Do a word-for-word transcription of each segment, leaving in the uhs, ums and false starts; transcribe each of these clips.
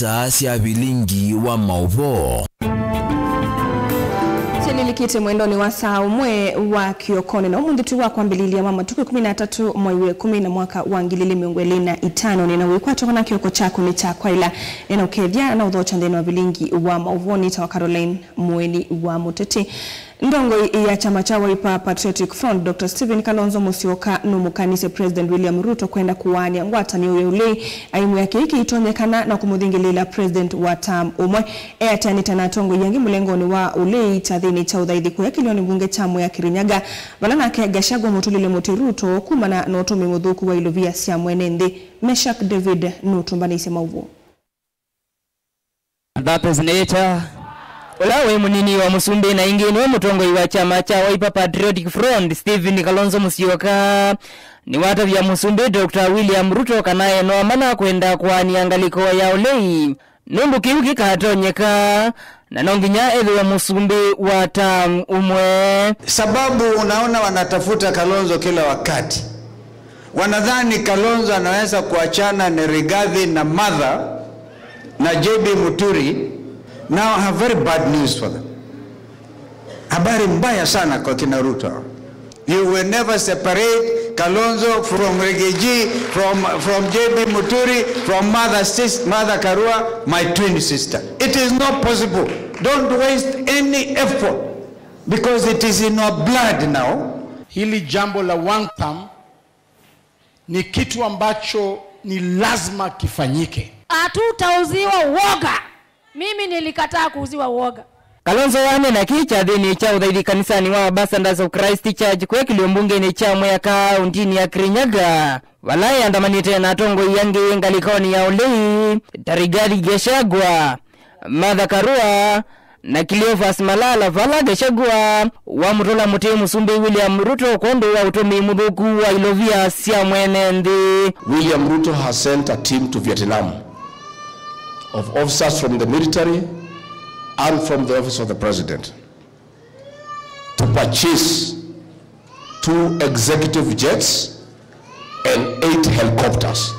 Star sya vilingi wa maũvoo. Sililikite mwendoni wa saa ũmwe wa kĩokonĩ, na ũmũnthĩ twĩ wa kwambĩlĩlya wa matukũ ĩkũmi na atatũ mwai wa ĩkũmi na mwaka wa ngili ilĩ mĩongo ĩlĩ na itano. Nĩna wĩkwatyo kana kĩoko kyaku nĩ kya kwaĩla. Nĩna ũkethya na ũthokya nthĩnĩ wa vilingi wa maũvoo. Nĩtawa Caroline Mũeni wa Mũteti. Ndongoi ya kyama kya Wiper Patriotic Front, Doctor Stephen Kalonzo Musyoka, nũmũkanisye President William Ruto kwenda kũaany'a ngwatanĩo ya ũlei, aimwĩa kĩĩ kĩitonyekana na kũmũthingĩlĩĩla President wa term ũmwe. Eatĩanĩte na atongoi angĩ mũlengonĩ wa ũlei kyathĩnĩ kya ũthaithi kũya kĩlĩonĩ mbunge kya Mwea Kirinyaga, vala nake Gachagua mũtũlile mũtĩ Ruto kumana na ũtũmĩi mũthũku wa ilovia sya mwene nthĩ. Meshack David nũtũmbanĩisye maũvoo. That is nature. Ũla wĩ mũnini wa mũsumbĩ na ĩngĩ nĩwe mũtongoi wa kyama kya Wiper Patriotic Front, Stephen Kalonzo Musyoka, nĩwatavya mũsumbĩ Doctor William Ruto kana e no amanya kwenda kũaany'a ngalĩko ya ũlei, nũndũ kĩu kĩkatonyeka, na no nginya ethĩwe mũsumbĩ wa term ũmwe. Sababu unaona wanatafuta Kalonzo kila wakati, wanadhani Kalonzo anaweza kuachana na Rigathi na Martha na J B Muturi. Now I have very bad news for them. Habari mbaya sana kwa kina Ruto. You will never separate Kalonzo from Rigiji, from, from J B Muturi, from Martha Sis-, Martha Karua, my twin sister. It is not possible. Don't waste any effort because it is in our blood now. Hili jambo la one term ni kitu ambacho ni lazima kifanyike. Hatutauziwa woga. Mimi nilikataa kuuziwa woga. Kalonzo waneena kĩĩ kyathĩnĩ kya ũthaithi kanisanĩ wa Ambassadors of Christ Church kwekĩlwe mbungenĩ kya Mwea kaũntĩnĩ ya Kirinyaga, vala eandamanĩte na atongoi angĩ ngalĩkonĩ ya ũlei ta Rigathi Gachagua, Martha Karua, na Cleophas Malala, vala Gachagua wamũtũla mũtĩ mũsumbĩ William Ruto kwondũ wa ũtũmĩi mũthũku wa ilovia sya mwene nthĩ. William Ruto has sent a team to Vietnam of officers from the military and from the office of the president to purchase two executive jets and eight helicopters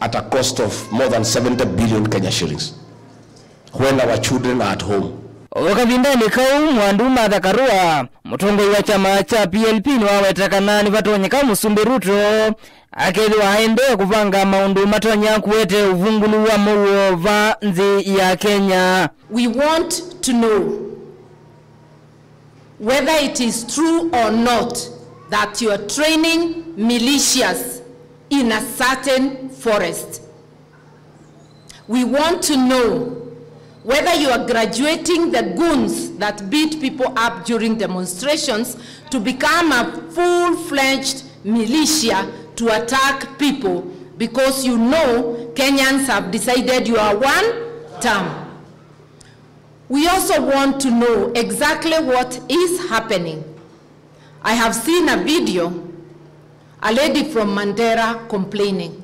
at a cost of more than seventy billion Kenya shillings, when our children are at home. O kavindanĩ kau, Mwandu Martha Karua, mũtongoi wa kyama kya P L P, nĩwaweta kana nĩvatonyeka Mũsumbĩ Ruto akethĩwa aendee kũvanga maũndũ matonya kũete ũvungũlu wa mũuo va nthĩ ya Kenya. We want to know whether it is true or not that you are training militias in a certain forest. We want to know whether you are graduating the goons that beat people up during demonstrations to become a full-fledged militia to attack people because you know Kenyans have decided you are one term. We also want to know exactly what is happening. I have seen a video, a lady from Mandera complaining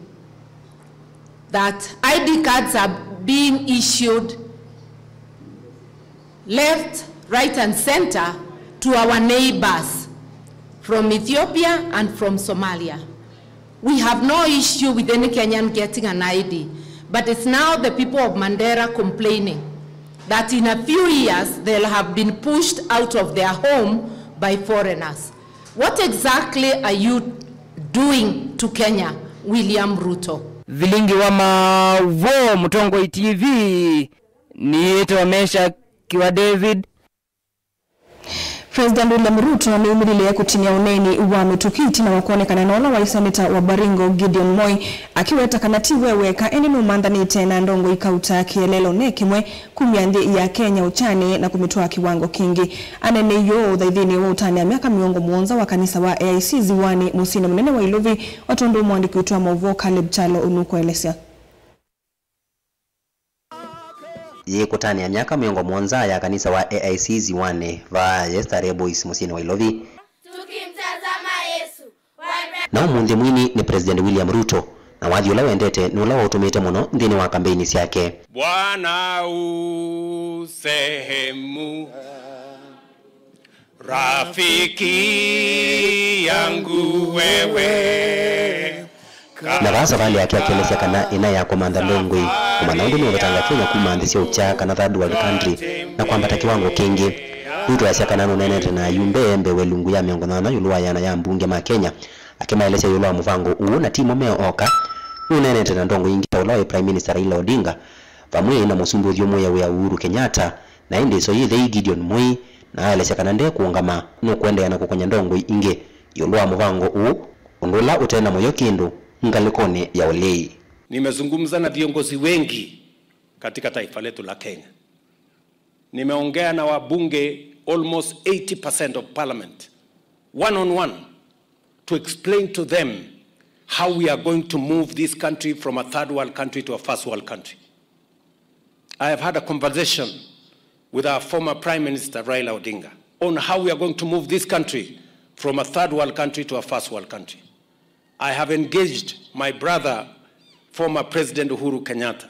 that I D cards are being issued left, right and center to our neighbors from Ethiopia and from Somalia. We have no issue with any Kenyan getting an I D, but it's now the people of Mandera complaining that in a few years they'll have been pushed out of their home by foreigners. What exactly are you doing to Kenya, William Ruto? Vilingi wa Maũvoo, Mũtongoi T V, nĩĩtwa Meshack wa David. President William Ruto nĩumĩlile kũtinia ũneeni wa mĩtũkĩ ĩtina wa kwonekana na ũla waĩ seneta wa Baringo Gideon Moi, akĩweta kana ti we weka, ĩndĩ nũmanthanĩte na ndongoi kauta kĩeleelo ne kĩmwe kumya nthĩ ya Kenya ũkyanĩ na kũmĩtwaa kĩwango kĩngĩ. Aneeneie ũũ ũthaithinĩ wa ũtanĩa myaka mĩongo mũonza wa kanisa wa A I C Ziwani, mũsyĩnĩ mũnene wa Ilovi, o tondũ mũandĩki witũ wa maũvoo Caleb Kyalo ũnũkũelesya. Yĩĩ kũtanĩa myaka mĩongo mũonza ya kanisa wa A I C Ziwani, vaa ye Starehe Boys mũsyĩnĩ wa Ilovi. Tukimtazama Yesu. Na ũmũnthĩ mwini nĩ President William Ruto, na wathi ũla wendete nĩ ũla waũtũmĩĩte mũno nthĩnĩ wa kambeini syake. Bwana u sehemu rafiki yangu wewe. Na vaa savalĩ yake akĩelesya kana ĩna ya kũmantha ndongoi Kũmanya ũndũ nũũvetanga Kenya kuma nthĩ sya ũkya kana third world country na kwambata kĩwango kĩngĩ. Ruto easya kana nũneenete na ayumbe mbee wa ĩlungu ya mĩongo nyanya ĩũlũ wa ĩana ya ambunge ma Kenya, akĩmaelesya ĩũlũ wa mũvango ũũ, na ti mo me oka. Nũneenete na ndongoi ingĩ ta ũla waĩ Prime Minister Raila Odinga, vamwe na mũsumbĩ ũthyũmũĩe wĩa Uhuru Kenyatta, na ĩndĩ ĩsoyĩthei Gideon Moi, na aelesya kana nde kũũngama nũkũendeea na kũkony'a ndongoi ingĩ ĩũlũ wa mũvango ũũ, ũndũ ũla ũte na mũyo kĩndũ ngalĩkonĩ ya ũlei. Nimezungumza na viongozi wengi katika taifa letu la Kenya. Nimeongea na wabunge almost eighty percent of parliament, one on one, to explain to them how we are going to move this country from a third world country to a first world country. I have had a conversation with our former Prime Minister Raila Odinga on how we are going to move this country from a third world country to a first world country. I have engaged my brother, former President Uhuru Kenyatta,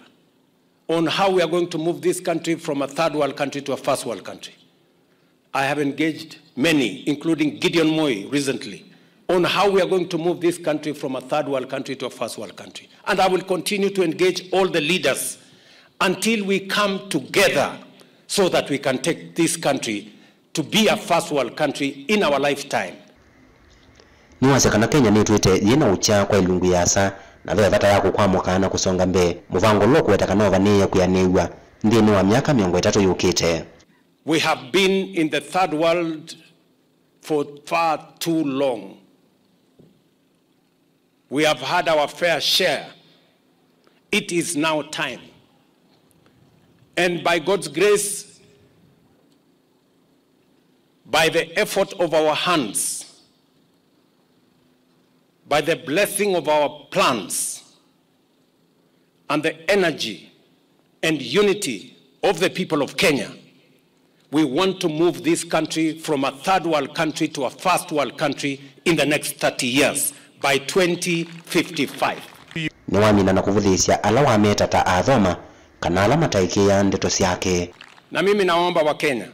on how we are going to move this country from a third world country to a first world country. I have engaged many, including Gideon Moi recently, on how we are going to move this country from a third world country to a first world country. And I will continue to engage all the leaders until we come together so that we can take this country to be a first world country in our lifetime. Nĩwasya kana Kenya nĩtwĩte yĩ na ũkya kwa ĩlungu ĩasa, na ve vata ya kũkwamũka na kũsonga mbee. Mũvango ũla ũkũweta kana ũvanĩĩe kwĩanĩw'a nthĩnĩ wa myaka mĩongo ĩtatũ yũkĩte. We have been in the third world for far too long. We have had our fair share. It is now time. And by God's grace, by the effort of our hands, by the blessing of our plans, and the energy and unity of the people of Kenya, we want to move this country from a third world country to a first world country in the next thirty years, by twenty fifty-five. Nĩwamina na kũvũthĩĩsya ala wameta ta athoma kana ala mataĩkĩĩaa ndeto syake. Na mimi naomba Wakenya,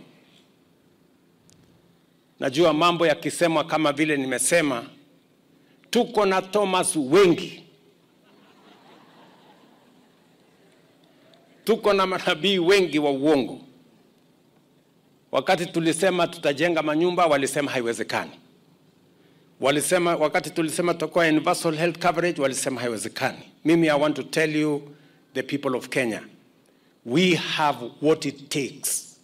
najua mambo yakisemwa kama vile nimesema, tuko na Thomas wengi. Tuko na manabii wengi wa uongo. Wakati tulisema tutajenga manyumba, walisema haiwezekani. Walisema, wakati tulisema tutakuwa universal health coverage, walisema haiwezekani. Mimi, I want to tell you, the people of Kenya, we have what it takes.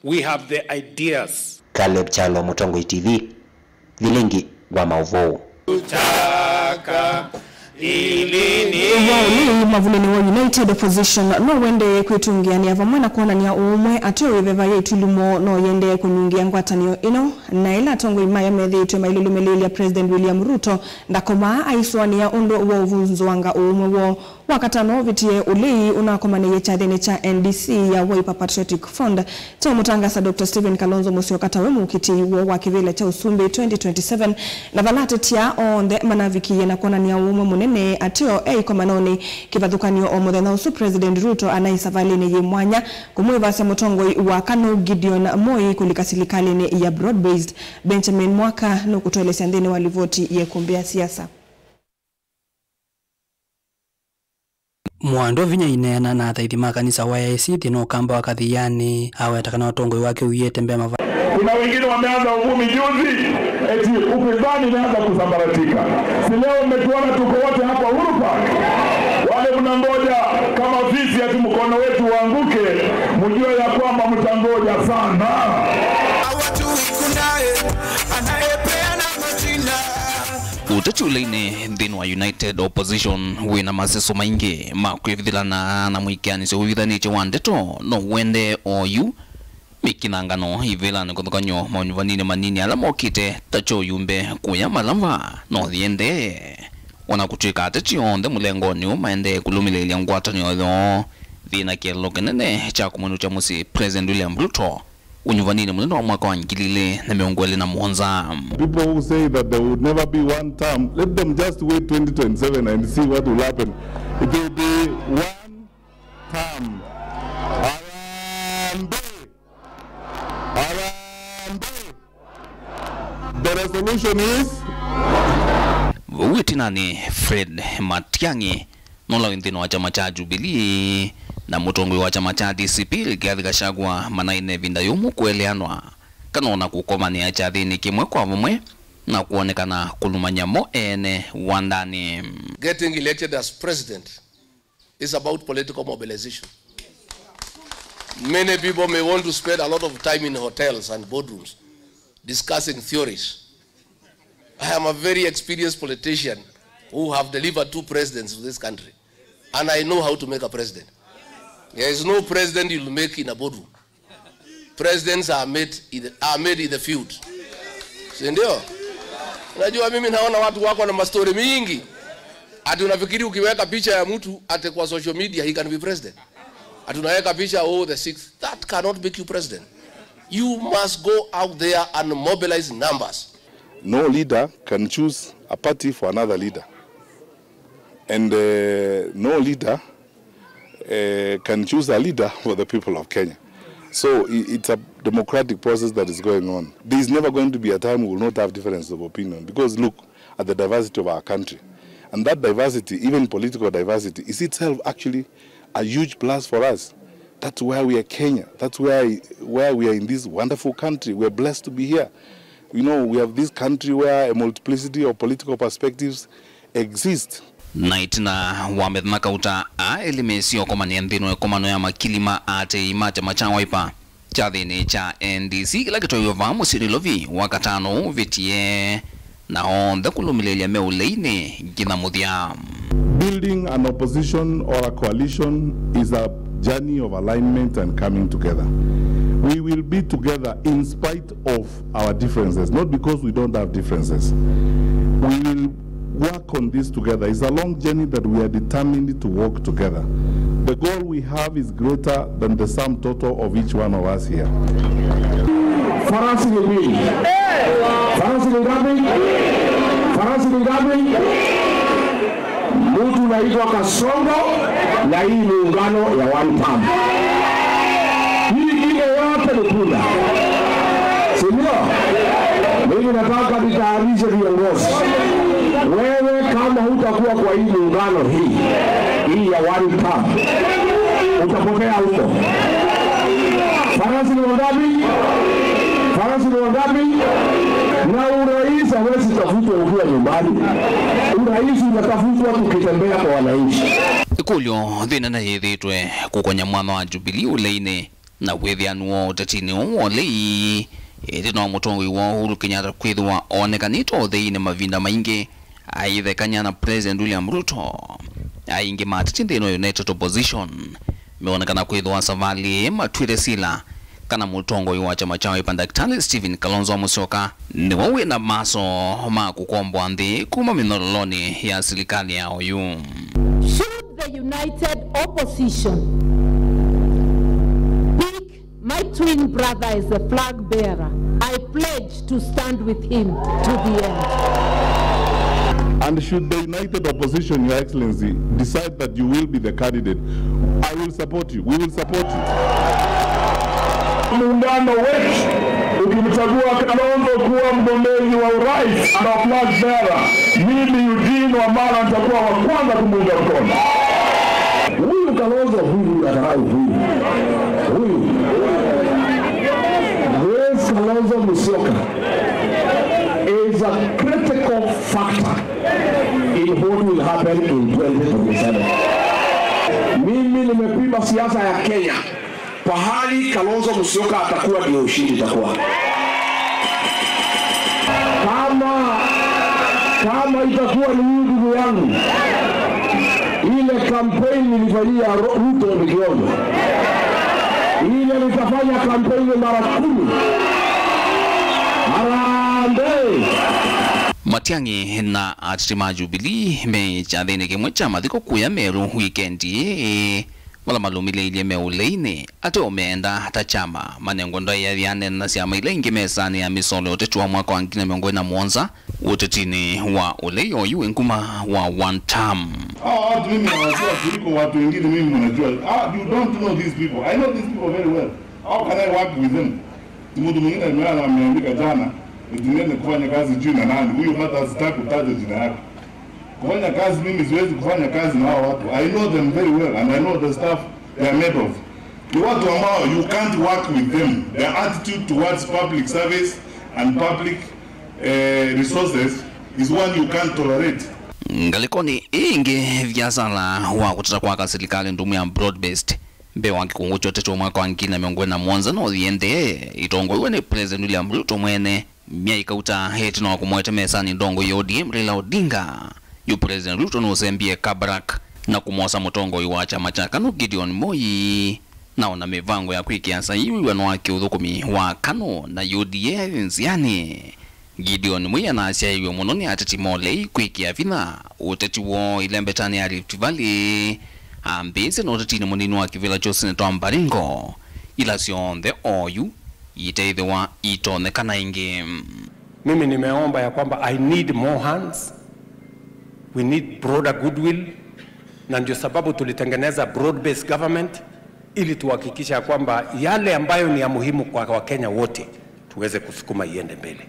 We have the ideas. Caleb Kyalo, Mũtongoi T V, vilingi wa maũvoo. Ũvoo ũyũ mavulĩnĩ wa United Opposition no ũendee kwĩtũngĩanĩa vamwe na kwonany'a ũũmwe, ateo ĩveva ya ĩtulumo no yĩendee kũnungĩa ngwatanĩo ĩno, na ĩla atongoi mayo methĩĩtwe mailũlũmĩlĩĩlya President William Ruto ndakomaa aisũanĩa ũndũ wa ũvunzũanga ũũmwe woo. Wakatano ũvĩtie, ũlei ũnakomanĩie kyathĩnĩ kya N D C ya Wiper Patriotic Front kya ũmũtangasa Doctor Stephen Kalonzo Musyoka tawe mũkiti woo wa kĩvĩla kya ũsumbĩ twenty twenty-seven, na vala ateti aa onthe manavikie na kwonany'a ũũmwe mũnene ateo e ĩkomanonĩ. Kĩvathũkany'o, o mũthenya ũsu President Ruto anaĩ savalĩnĩ yĩ mwanya kũmwĩvasya mũtongoi wa KANU Gideon Moi kũlika silikalĩnĩ ya broad-based. Benjamin Mwaka nũkũtũelesya nthĩnĩ wa livoti yĩkũmbĩa siasa. Mwandũ vinya aineena na athaithi ma kanisa wa A I C thĩna ũkamba wa Kathiani, aweta kana ũtongoi wake ũiĩte mbee mava. Kuna wengine wameanza uvumi juzi, eti upinzani imeanza kusambaratika. Si leo mmetuona tuko wote hapa Uhuru Park? Wale mnangoja kama fisi ati mkono wetu uanguke, mjue ya kwamba mtangoja sana. Hawajui kunaye anayepeana majina. Ũteti ũleinĩ nthĩnĩ wa United Opposition wĩna maseso maingĩ ma kwĩvithĩlana na mũĩkĩanĩsyo wĩvithanĩtye wa ndeto no ũendee oyu. Mĩkĩnangano ivĩlanĩ kũthũkany'o manyuvaninĩ manini ala mokĩte ta kyo ũyumbe kũya Malava no yĩendee. Ona kũtw'ĩka ateti onthe mũlengonĩ ũũ maendee kũlũmĩlĩĩlya ngwatanĩo yoo, thĩna kĩeleelo kĩnene kya kũmwĩnũkya mũsyĩ President William Ruto ũnyuvaninĩ mũnene wa mwaka wa ngili ilĩ na mĩongo ĩlĩ na mũonza. People who say that there would never be one term, let them just wait twenty twenty-seven and see what will happen. It will be one term. Harambee! Harambee! The resolution is... Vau ĩtinanĩ, Fred Matiang'i nũla wĩ nthĩnĩ wa kyama kya Jubilee, na mũtongoi wa kyama kya D C P Rigathi Gachagua manaĩne ĩvinda yũmũ kũeleanwa kana ona kũkomanĩa kyathĩnĩ kĩmwe kwa vamwe na kwonekana kũlumany'a mo ene wandanĩ. Getting elected as president is about political mobilization. Many people may want to spend a lot of time in hotels and boardrooms discussing theories. I am a very experienced politician who have delivered two presidents to this country, and I know how to make a president. There is no president you'll make in a boardroom. Presidents are made in the, are made in the field. Si ndio? Unajua, mimi naona watu wako na mastori mingi. Ati unafikiri ukiweka picha ya mtu ati kwa social media, he can be president? Ati unaweka picha, oh, the sixth. That cannot make you president. You must go out there and mobilize numbers. No leader can choose a party for another leader. And, uh, no leader, uh, can choose a leader for the people of Kenya. So i-, it's a democratic process that is going on. There is never going to be a time we will not have differences of opinion, because look at the diversity of our country. And that diversity, even political diversity, is itself actually a huge plus for us. That's why we are Kenya. That's why, why we are in this wonderful country. We are blessed to be here. You know, we have this country where a multiplicity of political perspectives exist. Na ĩtina wa mĩthenya kauta, aa elĩ mesĩ ũkomanĩa nthĩnĩ wa ĩkomano ya makili ma aatĩĩi ma kyama kya Wiper kyathĩnĩ kya N D C kĩla kĩtwaĩwe vaa mũsyĩ Nairobi Wakatano ũvĩtie, na onthe kũlũmĩlĩĩlya me ũleinĩ nginya mũthya. Building an opposition or a coalition is a journey of alignment and coming together. We will be together in spite of our differences, not because we don't have differences. We will work on this together. It's a long journey that we are determined to walk together. The goal we have is greater than the sum total of each one of us here. Farasi ni mbili. Farasi ni ngapi? Farasi ni ngapi? Mtu naitwa Kasongo na hii muungano ya one term. Hii ingine yote ni punda. Si ndio? Mimi nataka nitayarishe viongozi. Wewe kama hutakuwa kwa hii muungano hii, hii ya one term, utapotea huko. Farasi ni wangapi? Farasi ni wangapi? Na urais hawezi tafutwa ukiwa nyumbani. Urais unatafutwa tukitembea kwa wananchi. Ĩkũlyo nthĩ nene yĩthĩĩtwe kũkonya mwanya wa Jubilee ũleinĩ na wĩthĩanu wa ũtetinĩ ũũ wa ũlei, ĩndĩ no mũtongoi wa Uhuru Kenyatta kwĩthĩwa oonekanĩte ũtheinĩ mavinda maingĩ aithekany'a na President William Ruto. Aingĩ ma ateti nthĩnĩ wa United Opposition meonekana kwĩthĩwa savalĩ ĩĩ matw'ĩte sila kana mũtongoi wa kyama kya Wiper Daktari Stephen Kalonzo Musyoka nĩwe wĩ na maso ma kũkomboa nthĩ kuma mĩnyololonĩ ya silikalĩ ya oyu. Should the United Opposition pick my twin brother as the flag bearer, I pledge to stand with him to the end. And should the United Opposition, Your Excellency, decide that you will be the candidate, I will support you. We will support you. Muungano wetu ukimchagua Kalonzo kuwa mgombezi wa urais na flag bearer, mimi Eugene Wamalwa nitakuwa wa kwanza kumuunga mkono. Huyu Kalonzo huyu, huyu anadharau huyu. Huyu. This Kalonzo Musyoka is a critical factor in what will happen in twenty twenty-seven. Mimi nimepima siasa ya Kenya. Pahali Kalonzo Musyoka atakuwa ndio ushindi itakuwa. Kama, kama itakuwa ni huyu ndugu yangu, ile campaign nilifanyia Ro-, Ruto nikiomba, ile nitafanya campaign mara kumi. Harambee! Matiang'i na ateti ma Jubilee me kyathĩnĩ kĩmwe kya mathiko kũya Meru wikendi ĩĩ. Vala malũmĩlĩilye me ũleinĩ, ateo meenda ta kyama manengwe ndaĩa yĩanene na syama ila ingĩ mesanĩ ya mĩsolo ya ũteti wa mwaka wa ngili na mĩongo ĩlĩ na mũonza ũtetinĩ wa ũlei oyu wĩ nguma wa one term. Hawa watu mimi nawajua kuliko watu wengine mimi mnajua. Ah, you don't know these people. I know these people very well. How can I work with them? Ni mtu mwingine ameandika jana, eti niende kufanya kazi juu na nani? Huyo hata sitaki kutaja jina yake. Kufanya kazi, mimi siwezi kufanya kazi na hao watu. I know them very well and I know the stuff they are made of. Ni watu ambao you can't work with them. Their attitude towards public service and public, eh, resources is one you can't tolerate. Ngalĩkonĩ ĩngĩ, viasala wa kũtata kwaka silikalĩ ndumu ya broad-based mbee wa kĩkũngũ kya ũteti wa mwaka wa ngili na mĩongo ĩlĩ na mũonza no ũthiĩ nthĩ, itongoiwe nĩ President William Ruto mwene. Myai kauta ĩtina wa kũmũete mesanĩ ndongoi ya O D M Raila Odinga, yu President Ruto nũsembie Kabarak na kũmwosa mũtongoi wa kyama kya KANU Gideon Moi, na ona mĩvango ya kwĩkĩa saii wĩw'ano wa kĩũthũkũmi wa KANU na U D A yĩ nzĩanĩ. Gideon Moi anasyaĩiw'e mũno nĩ ateti ma ũlei kwĩkĩa vinya ũteti woo ĩlembetanĩ ya Rift Valley, ambĩĩsye na ũtetinĩ mũnini wa kĩvĩla kya ũseneta wa Baringo, ila syonthe oyu iteĩthĩwa itonyekana ĩngĩ. Mimi nimeomba ya kwamba I need more hands. We need broader goodwill. Na ndio sababu tulitengeneza broad-based government ili tuhakikisha ya kwamba yale ambayo ni ya muhimu kwa Wakenya wote tuweze kusukuma iende mbele.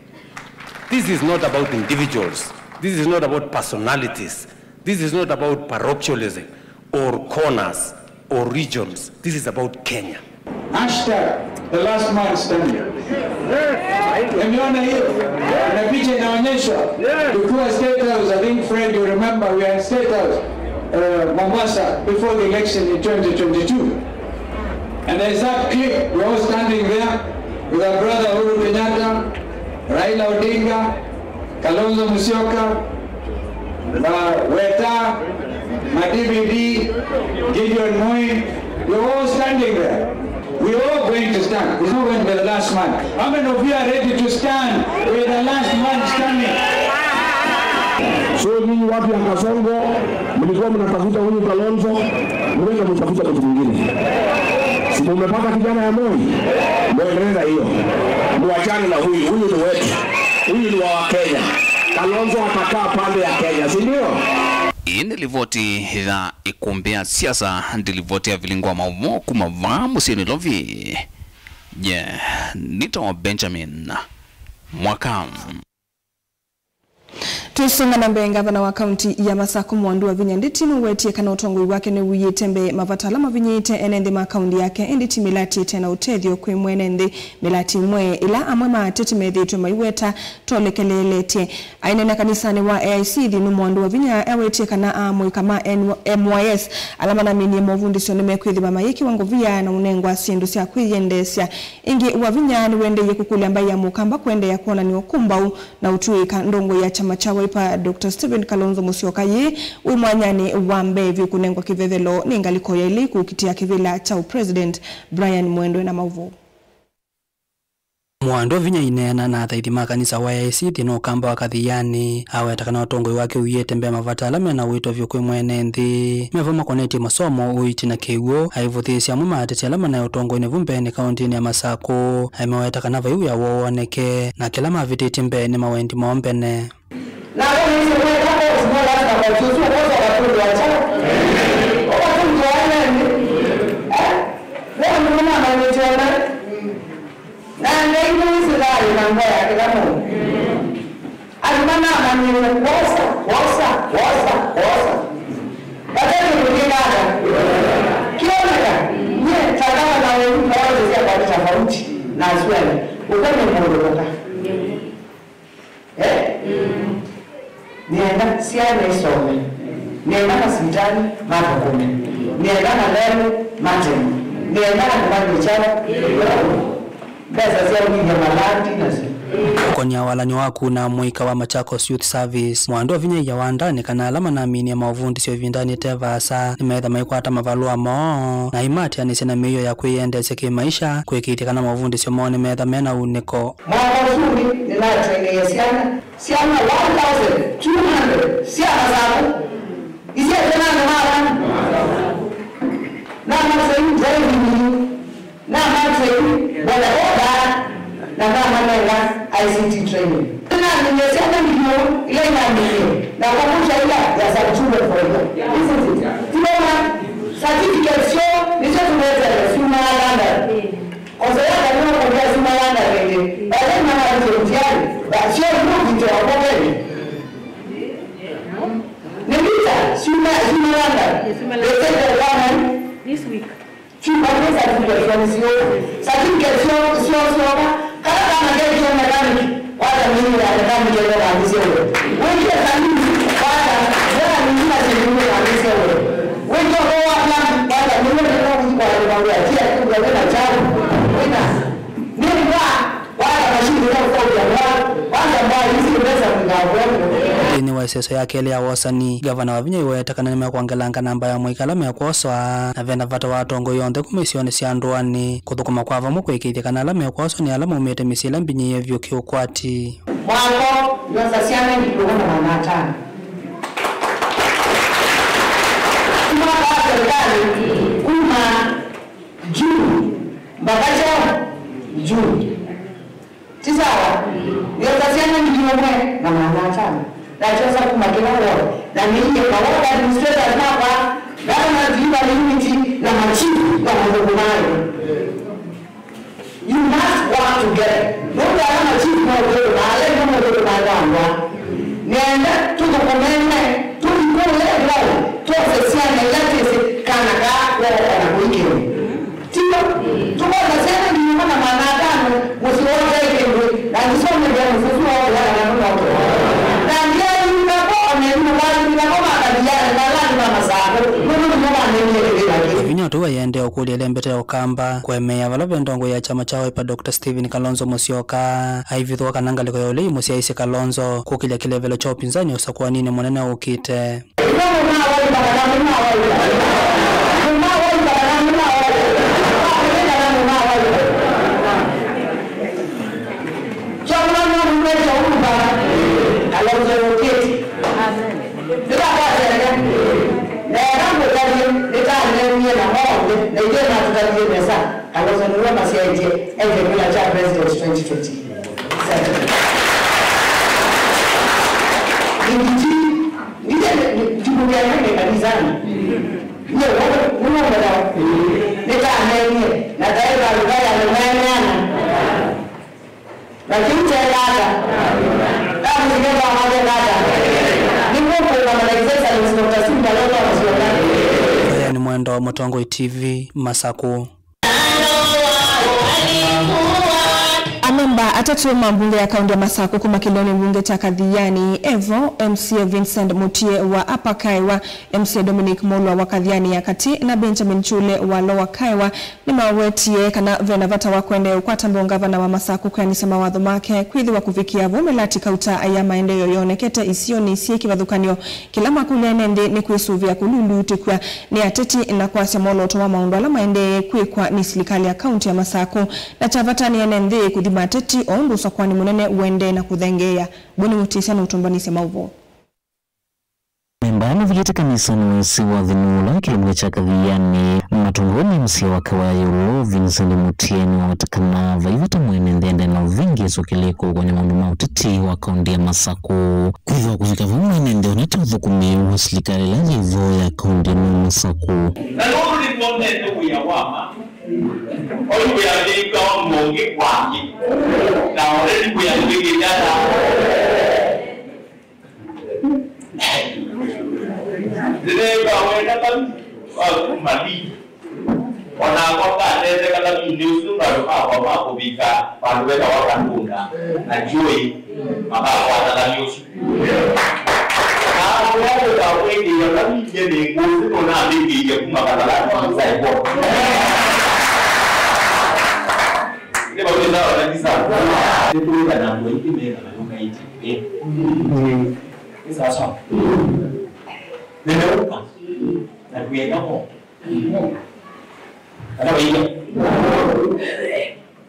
This is not about individuals. This is not about personalities. This is not about parochialism or corners or regions. This is about Kenya. Hashtag the last man standing. Umeona hiyo? Kuna picha inaonyeshwa tukiwa State House, I think, Fred, you remember, we were in State House, uh, Mombasa, before the election in twenty twenty-two. And there's that clip, we're all standing there with our brother Uhuru Kenyatta, Raila Odinga, Kalonzo Musyoka, ma Weta, ma D V D, Gideon Moi, you're all standing there. We're all going to stand. It's not going to be the last man. How many of you are ready to stand with the last man standing? So nyinyi watu ya Kasongo, mlikuwa mnatafuta huyu Kalonzo, mwende mtafute mtu mwingine. Si mumepata kijana ya Moi? Mwendelee na hiyo. Muachane na huyu, huyu ni wetu. Huyu ni wa Kenya. Kalonzo atakaa pande ya Kenya, si ndio? Ĩĩ nĩ livoti ya ĩkũmbĩ ya siasa, ndi livoti ya vilingo wa maũvoo kuma vaa mũsyĩ Nairobi. Ye, nĩtawa Benjamin Mwaka. Tũisonga na mbee, ngavana wa kaunti ya Masakũ Mwandu wa Vinya Ndeti nũwetie kana ũtongoi wake nĩuiĩte mbee mavata ala mavinyĩĩte ene nthĩ ma kaunti yake, ĩndĩ ti mĩlatĩ ĩte na ũtethyo kwĩ mwene nthĩ. Mĩlatĩ ĩmwe ĩla amwe ma ateti methĩĩtwe maiweta tolekeleeletye. Aineena kanisanĩ wa A I C Thĩnũ, Mwandu wa Vinya awetie kana amũika ma M Y S ala manaminie movundĩsyo nĩmekwĩthĩwa mayĩkĩwa ngovia na ũnengwa syĩndũ sya kwĩyendeesya. Ĩngĩ, wa Vinya nĩwendeeie kũkũlya mbaĩ ya Mũkamba kũendeea kwonany'a ũkũmbaũ na ũtw'ĩĩka. Ndongoi ya kyama kya Wiper, Doctor Stephen Kalonzo Musyoka, yĩ wĩ mwanyanĩ wa mbee vyũ kũnengwa kĩvevelo nĩ ngalĩko ya ilĩ kũkitĩa kĩvĩla kya ũpresident. Brian Mwendwe na maũvoo. Mwandu wa Vinya aineena na athaithi ma kanisa wa A I C Thĩnũ, Ũkamba wa Kathiani, aweta kana ũtongoi wake ũiĩte mbee mavata ala mena ũito vyũ kwĩ mwene nthĩ, mevo makonetye masomo, ũiiti na kĩw'ũ. Aivũthĩĩsya amwe ma ateti ala manaĩ ũtongoinĩ vu mbeenĩ kaũntĩnĩ ya Masakũ, aimaweta kana vai wĩa woo woneke, na kĩla mavĩtĩtye mbee nĩ mawendi moo mbene. Na kwa hiyo kwa kwa kwa lazima kwa Yesu kwa kwa watu wa chao. Kwa watu wa nani? Eh? Leo mnaona mwenye chama. Na ngai nĩ thayũ na ngoo ya kĩla mũndũ. Andũ manamanyĩwe kwosa, kwosa, kwosa, kwosa. Vate kĩndũ kĩkata. Kĩoneka, nyie ta ngavana wenyu, priorities syakwa nĩ tofauti na asu angĩ. Ũkw'a nĩ mũndũ mũka. Eh? Nĩenda syana isome. Nĩenda masivitalĩ mathũkũme. Nĩenda malelũ matemwe. Nĩenda andũ manywe kyava. Mbesa sya ũmithya malandi nasyo. Kũkonia walany'o wa kuna mũika wa Machakos Youth Service, Mwandu wa Vinya aiya wandanĩ kana ala manaminie maũvundĩsyo ĩvindanĩ ĩte vaasa nĩmeetha maikwata mavalũa moo na aimaatĩanĩsya na mĩio ya kwĩyendeesya kĩ-maisha, kũĩkĩĩthya kana maũvundĩsyo moo nĩmeetha me na unĩko. Mwaka ũsu nĩ, nĩnatrainĩie syana, syana one thousand two hundred sya Masakũ, isyaĩte na andũ ma aka. Namatrain driving, namatrain bodaboda, na namanenga I C T training. Nĩnaminie syana milioni ila inaminie, na kũkũsya ila ya sub children for example. Isn't it? Ti vema, certificate syo nĩsyo tũneteele syumaa London. Kosa yake nĩ kũkĩa syumaa London ĩngĩ. Baadaye mwana alĩtye mtiani, ba-, syo nũkite wa kokeni. Certificate syoo nĩ syoo. Certificate syoo, syoo, syoo. Kana kana kekie mechanic, wata mĩio ya mechanic ĩno kambĩsye wĩa. Wĩkie saluni, wata, wĩa nĩngĩ na syĩndũ kambĩsye wĩa. Wĩkie ũko wa plan, wata mĩio nĩko kũthi kwa nĩma wĩa, tia kũthi wĩa na chabu. Wĩna. Nĩ mbaa. Nthĩnĩ wa ĩseso ya kelĩ ya wosani, ngavana Wavinya aiweta kana nĩmekwongelanga namba ya amũika ala mekwoswa, na vena vata wa atongoi onthe kuma isionĩ sya ndũanĩ kũthũkũma kwa vamwe kũĩkĩĩthya kana ala mekwoswa nĩ ala maumĩte mĩsyĩ ĩla mbinyĩĩe vyũ kĩũkwati. Mwako, nyosa syana ngili ũmwe na maana atano. Kuma kwa serikali, kuma June mpaka kyaũ? June. Ti sawa? Nĩosa syana ngili ũmwe na maana atano. Nakyosa kuma kĩla ward. Na nĩie ma ward administrators makwa, governor delivery unit, na ma chief na mathũkũma ayo. You must work together. Nũndũ ala ma chief maũthũkũma, ala ĩmwe maũthũkũma ĩkwangwa. Nĩenda tũthũkũmene, tũthi kũlea ground, twose syana ila twĩsĩ kana kaa kwoo ona kũikĩwe. Tiw'o? Tũkosa syana ngili ĩmwe na maana atano, mũsyĩ woo ũtaĩ kĩndũ, na nĩsomethya mũsyĩ ũsu woo ũla kana nũnoke. Na ndiaĩlika ko, o na ĩmwe ndaaĩlika ko makathiaane na ala angĩ ma Masakũ, nũndũ nĩmo manengie kĩvĩla kĩu. Vinya o tũu aiendee ũkũlya ĩla mbete ya Ũkamba kũemeea vala ve ndongoi ya kyama kya Wiper Doctor Stephen Kalonzo Musyoka aivithũka kana ngalĩko ya ũlei mũsyaĩĩsye Kalonzo kũkĩlya kĩlevelo kya ũpinzani ũsakũaninĩ mũnene ũkĩte. Kalonzo nĩwe masyaĩtye eke kĩla kya president twenty twenty-seven. Ningiti, nite, ndikũkengenge kanisani. Nye, wewe, nĩwongelea. Nĩtanenie, na taĩva lũka ya mĩmeeneana. Na kĩu kyekata. Kamũsike kwa mate kata. Nĩmũkũũka na His Excellency Doctor Stephen Kalonzo Musyoka. Aya nĩ Mwendo, Mũtongoi T V, Masakũ. Amemba atatũ ma mbunge ya kaunti ya Masakũ kuma kĩlĩonĩ mbunge kya Kathiani, evo M C A Vincent Mutie wa Upper Kaewa, M C A Dominic Mulwa wa Kathiani ya katĩ, na Benjamin Chule wa Lower Kaewa nĩmawetie kana vena vata wa kũendeea ũkwata mbau ngavana wa Masakũ kwĩanĩsya mawatho make kwĩthĩwa kũvikĩa vau mĩlati kauta ya maendeeo yonekete isionĩ syĩ kĩvathũkany'o. Kĩla makũlya ene nthĩ nĩ kwĩsũvĩa kũlulutĩkw'a nĩ ateti na kwasya mwolooto wa maũndũ ala maendee kwĩkwa nĩ silikalĩ ya kaunti ya Masakũ. Na kya vata nĩ ene nthĩ kũthima ateti o ũndũ ũsakũani mũnene ũendee na kũthengeea. Boni Mũtĩsya nũtũmbanĩsye maũvoo. Amemba ala mavikĩte kanisanĩ wa ĩsĩ wa Thĩnũũla kĩlĩonĩ kya Kathiani, matongoi nĩ M C A wa Kaewa ya Ĩũlũ, Vincent Mutie, nĩwaweta kana vai vata mwene nthĩ ende na ũvĩngĩĩso kĩlĩko ũkonya maũndũ ma ũteti wa kaunti ya Masakũ. Kwĩthĩwa kũvika vau mwene nthĩ onete ũthũkũmi wa silikalĩ ĩla yĩ vo ya kaunti ĩno ya Masakũ. Na nũndũ nĩtwonete wĩa wa ma, oyu wĩambĩĩka ũndũ ũngĩ kwangĩ, na already wĩambĩĩkĩte ata? Nĩneewa wenda kami wa kuma lindi. O nakwa ngatetheka kaminĩ ũsu nũndũ andũ makwa ma kũvika vandũ vetawa Katunda na Njũĩ makakwata lami ũsu. Na ũla ũkakwĩkĩĩa kaminĩ nĩ ngũsĩ nũnambĩkĩie kuma Kathalani wa Msaiko. Nĩ vau nĩ sawa na nĩ sawa. Nĩ kũĩka na andũ aingĩ mena mayũkaĩte. Ĩ. Nĩ sawa sawa. Nĩmeũka. Na twĩenda mo. Kana waiya.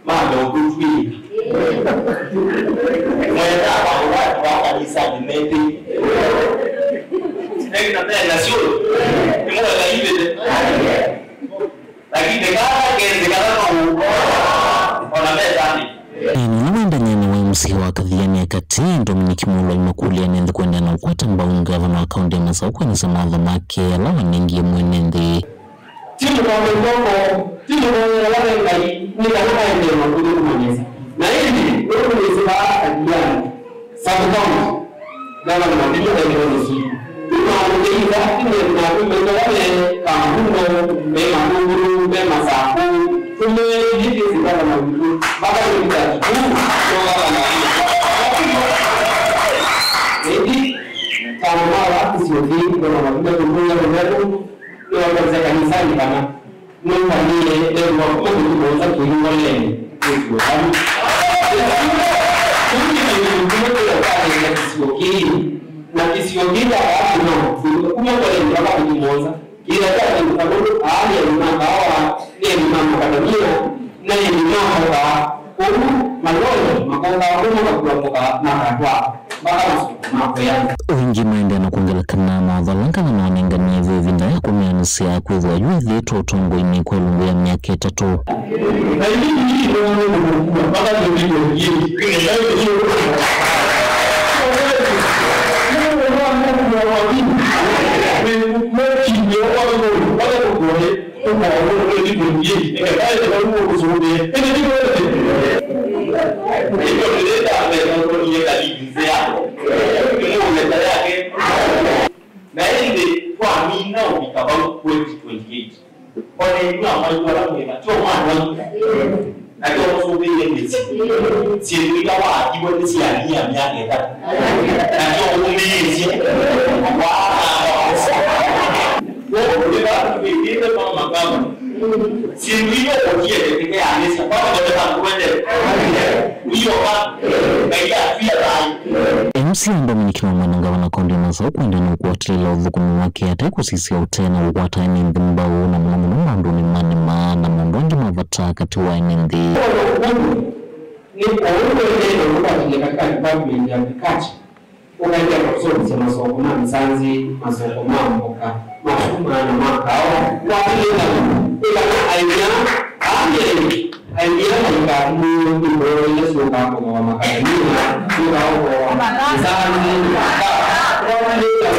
Mambe ũkũtwĩka. Mwenda vandũ vatu va kanisa nĩmete. Nĩkĩ na mena sio. Nĩ mwenda ivĩte. Lakini kala kesi kala no. Ona mezani. Ĩĩ, nũla wendany'a na wa M C A wa Kathiani ya katĩ, Dominic Mulwa aimakũlya ene nthĩ kũendeea na ũkwata mbau ngavana wa kaunti ya Masakũ kwĩanĩsya mawatho make ala wanengie mwene nthĩ. Ti mũkombe kw'oko, ti mũkombe vala ve Ngai, nĩ kana aendee na kũthũkũma nesa. Na ĩndĩ, nũndũ nĩsĩ vaa Kathiani, sub-county, ngavana Wavinya ethĩwa nĩ sili. Nĩmamũkĩitha, nĩmethĩwa me Kambuno, me Matũngũlũ, me Masakũ, Ĩndĩ sivana na witũ, makatũlika thukuru, no makana. Ĩndĩ, ta mama wa kĩsio kĩĩ, no mama kũmũkũlya mũndũ, nĩwatavya kanisani kana nũmbanĩe ndemwa kuma kũthi mũonza kĩu ngoleni. Ĩsuo kama. Kĩu nĩ kĩndũ kĩmwe kĩla kĩatethya kĩsio kĩĩ, na kĩsio kĩĩ kya Kaakĩ no kuma ngoleni mpaka kũthi mũonza. Kĩla kya kĩndũ ta nũndũ aa nĩ aĩmi ma kaawa, nĩ aĩmi ma makadamia, na aĩmi ma mboka. Kwoou maloli makokaa kũu makakua mboka makatwaa mpaka masoko ma kũya nza. O ĩngĩ maendee na kwongela kana mawatho ala ngathano wanenganie ve ĩvinda ya kũmĩanĩsya kwĩthĩwa yu ĩthĩĩtwe ũtongoinĩ kwa ĩlungu ya myaka ĩtatũ. Na ĩndĩ ii nĩwone kũkua mpaka twenty twenty-eight. Na ĩndĩ twamina ũvika vau twenty twenty-eight. Ona ĩnyuĩ amaitu ala mwĩ na tyo mwana na tyo mũsũvĩie mĩsyĩ. Syĩndũ ila waathiwe nĩ sya nyia myaka ĩtatũ. Na tyo ũmĩĩsye. Waananga mũsyĩ. Kwoou nĩ vala tũvĩndĩte mama kama. Syĩndũ ila ũvotie kĩteanĩsya. Kwa kũthondeka ngwende. Ũiyoka. Ngai atwia thayũ. M C A Dominic Nouma na ngavana kaũntĩ ya Masaku kwenda na ũkũatĩlĩla ũthũkũmi wake ate kũsisya ũtee na kũkwata ene nthĩ mbau, na mũno mũno maũndũnĩ ma nĩma na maũndũ angĩ ma vata katĩ wa ene nthĩ. Nĩ ũndũ ũendee na ũkwatĩlya katika department ya agriculture, ũkaendea kũsomesya masoko ma mĩsanzi, masoko ma mboka, matuma na ma kaawa, kwatĩlĩla ĩkana ainya amyei. Ainia maikathimĩĩwe nĩ mboya syũkaa kũthooa makadamia, syũkaa kũthooa nzanzi, kwatĩlĩĩla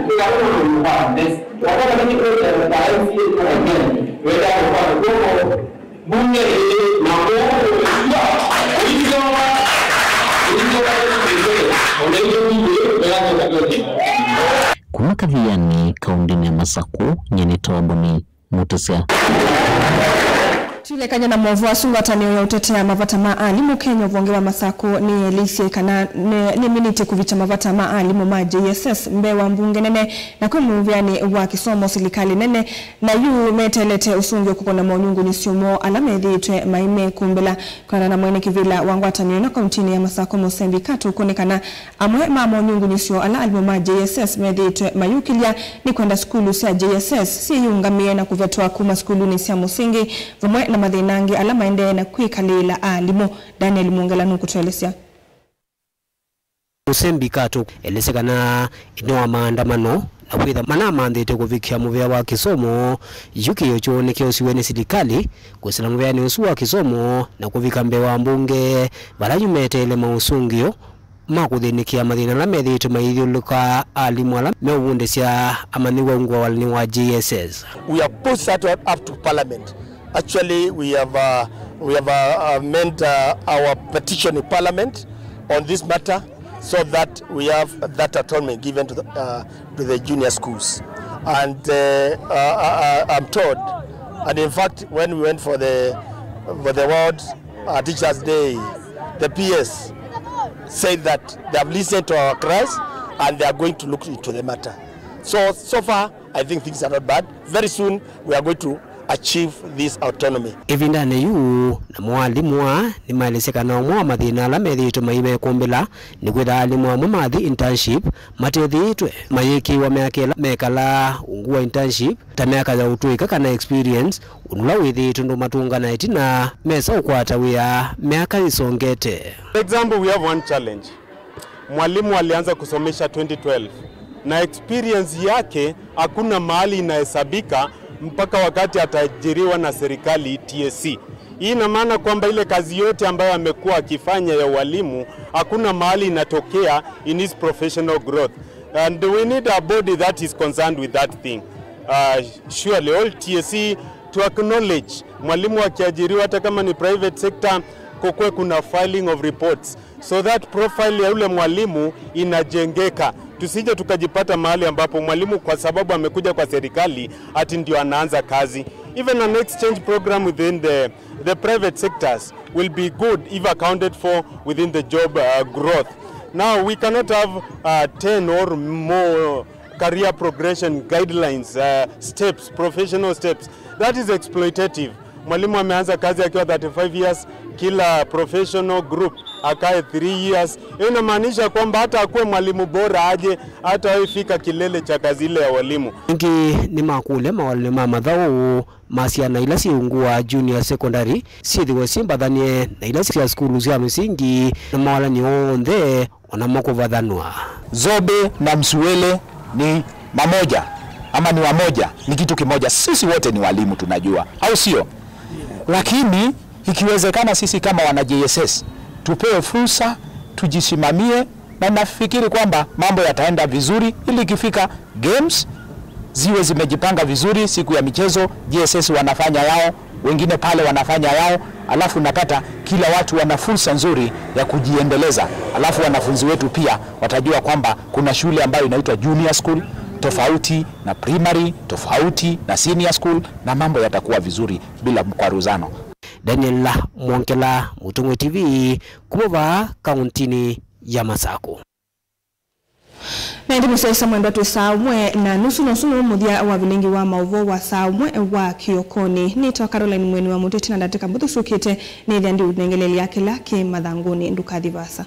ĩkavona maũndũ kwa mbesa. Wakona nĩ kwenda kwa M C A kwa again, wenda kũkwata kwoko, mbunge ĩĩ, na kwoko ũmĩsua, ũisoma, ũisoma ĩsũkĩte, ona ĩngĩ mbunge ĩĩ, ĩyacoka kwete. Kuma Kathiani, kaũndĩnĩ ya Masaku, nyie nĩ Tawaboni. Mũtũsya. Twĩlekany'a na maũvoo asu, ngwatanĩo ya ũtetea mavata ma alimũ Kenya ũvonge wa Masaku nĩyĩeleisye kana nĩ- nĩminĩtye kũvikya mavata ma alimũ ma J S S mbee wa mbunge nene na kwĩ mũvĩanĩ wa kĩsomo silikalĩ nene, na yu meteelete ũsũngĩo kũkũna monyungunyĩsyo moo ala methĩĩtwe maimekũmbĩla. Kũlingana na mwene kĩvĩla wa ngwatanĩo ĩno kauntinĩ ya Masaku, Mũsembi Katũ, kũnĩkana amwe ma monyungunyĩsyo ala alimũ ma J S S methĩĩtwe mayũkĩlya nĩ kwenda sukulu sya J S S syĩyĩũngamĩe na kũvetwa kuma sukulunĩ sya mũsingi, vamwe na mathĩna angĩ ala maendee na kwĩkalĩĩla alimũ. Daniel Mwongela nũkũtũelesya. Mũsembi Katũ elesya kana ĩtina wa maandamano na kwĩtha manamanthĩte kũvikĩa mũvĩa wa kĩsomo, yu kĩĩo kyoo nĩkyoosiwe nĩ silikalĩ kwĩsĩla mũvĩanĩ ũsu wa kĩsomo na kũvika mbee wa mbunge, vala yu meteele maũsũngĩo ma kũthĩnĩkĩa mathĩna ala methĩĩtwe mayĩthyũlũlũka alimũ ala meũvundĩsya amanyĩw'a ungu wa walani wa J S S. We have pushed that one up to parliament. Actually, we have, uh, we have, uh, uh, meant, uh, our petition in parliament on this matter so that we have that autonomy given to the, uh, to the junior schools. And, uh, uh, uh, I'm told, and in fact, when we went for the, for the World, uh, Teachers' Day, the P S said that they have listened to our cries and they are going to look into the matter. So, so far, I think things are not bad. Very soon, we are going to achieve this autonomy. Ĩvindanĩ yĩu, namo alimũ aa nĩmaelesya kana ũmwe wa mathĩna ala methĩĩtwe maimekũmbĩla nĩ kwĩtha alimũ amwe mathi internship matethĩĩtwe mayĩkĩĩwa myaka ĩla mekalaa ungu wa internship, ta myaka ya ũtũĩka kana experience, ũndũ ũla wĩthĩĩtwe ndũmatũnga na ĩtina mesa ũkwata wĩa myaka yĩsongete. For example, we have one challenge. Mwalimu alianza kusomesha twenty twelve na experience yake hakuna mahali inahesabika mpaka wakati ataajiriwa na serikali T S C. Hii ina maana kwamba ile kazi yote ambayo amekuwa akifanya ya ualimu, hakuna mahali inatokea in his professional growth. And we need a body that is concerned with that thing. Uh, surely all T S C to acknowledge mwalimu akiajiriwa, hata kama ni private sector, kukwe kuna filing of reports so that profile ya yule mwalimu inajengeka, tusije tukajipata mahali ambapo mwalimu kwa sababu amekuja kwa serikali ati ndio anaanza kazi. Even an exchange program within the, The private sectors will be good if accounted for within the job uh, growth. Now, we cannot have uh, ten or more career progression guidelines, uh, steps, professional steps. That is exploitative. Mwalimu ameanza kazi akiwa thirty-five years, kila professional group akae three years. Hiyo inamaanisha kwamba hata akuwe mwalimu bora aje, hata ifika kilele cha kazi ile ya walimu. Ĩngĩ nĩmakũlya mawalĩlo ma mathaũ ma syana ila syĩ ungu wa junior secondary syĩthĩwe syĩmbathanie na ila sya sukulu sya mĩsingi, na mawalany'o onthe o namo kũvathanw'a. Zobe na Msuele ni mamoja ama ni wamoja, ni kitu kimoja. Sisi wote ni walimu, tunajua, au sio? Lakini ikiwezekana, sisi kama wana J S S tupewe fursa, tujisimamie, na nafikiri kwamba mambo yataenda vizuri ili ikifika games ziwe zimejipanga vizuri. Siku ya michezo, J S S wanafanya yao, wengine pale wanafanya yao, alafu napata kila watu wana fursa nzuri ya kujiendeleza. Alafu wanafunzi wetu pia watajua kwamba kuna shule ambayo inaitwa junior school, tofauti na primary, tofauti na senior school, na mambo yatakuwa vizuri bila mkwaruzano. Daniel Mwongela, Mũtongoi T V, kuma vaa kauntinĩ ya Masakũ. Na ĩndĩ mũsyaĩĩsya mwendwa, twĩ saa ũmwe na nusu, na ũsu nĩw'o mũthya wa vilingi wa maũvoo wa saa ũmwe wa kĩokonĩ. Nĩtawa Caroline Mweni wa Mũteti, na ndatĩka mbũthũ syũkĩte nĩthĩa ndiũnengelelya kĩla kĩ mathangũnĩ. Ndũkathi vaasa.